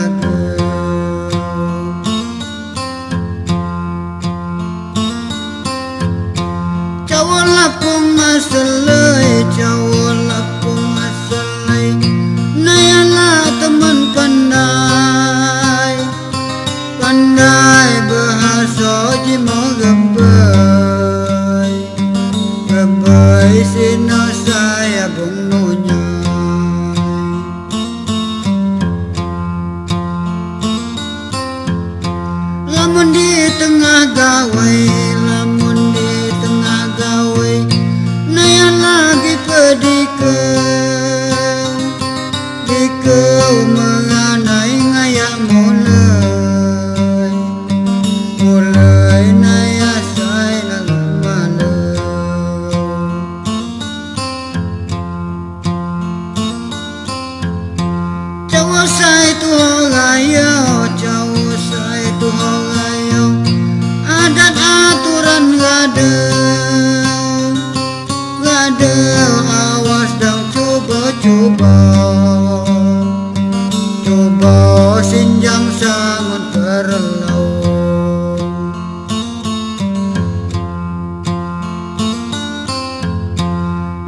gaga. Cawok lapung maselai, cawok lapung maselai, nayalah teman pandai, pandai bahasa jimo gebai, gebai sino saya bung nunyai. Lamun di tengah gawe, lamun di tengah gawe, naya lagi pedikau, dikau menganai ngayak mulai, mulai naya sai nang malu. Cawok sai tuho gayo, cawok sai tuho gayo, adat aturan gade, gade awas dang coba-coba, coba sinjang sangun perlu.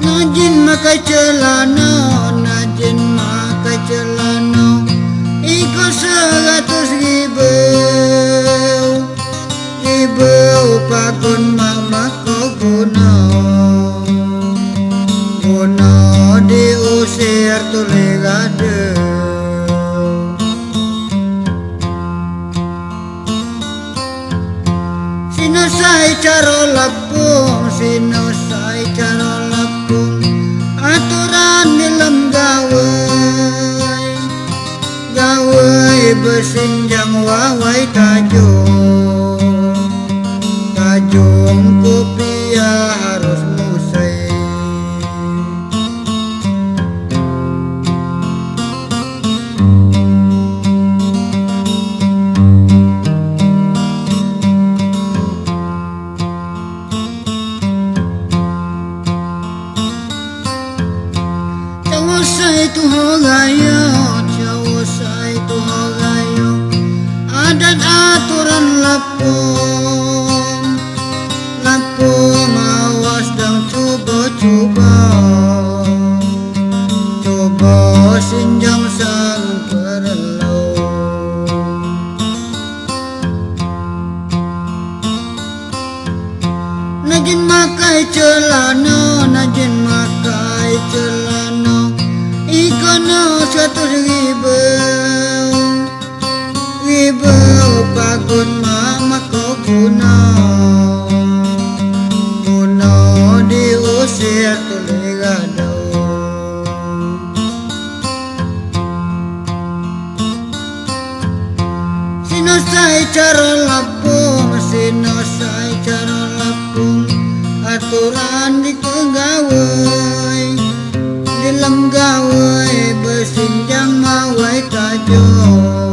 Najin makai celana, najin makai celana, iko 100.000, ribu pakun mama ko guna, guna diusir tuli gade. Sino sai caro lapung, sino sai caro lapung, aturan nilem gawe, gawe bersinjang wawai tajung, tajung kopiah harus musai. Cawok sai tuho gayo, cawok sai tuho gayo, adat aturan lapung, lapung awas dang coba-coba, coba sinjang sang perlu. Najin makai celana, najin makai celana, ikono 100.000, ribu pakun mama ko guna, guna diusir tuli gado. Sino sai caro lapung, sino sai caro lapung, aturan di kegawai, di lem gawai bersinjang mawai tajung.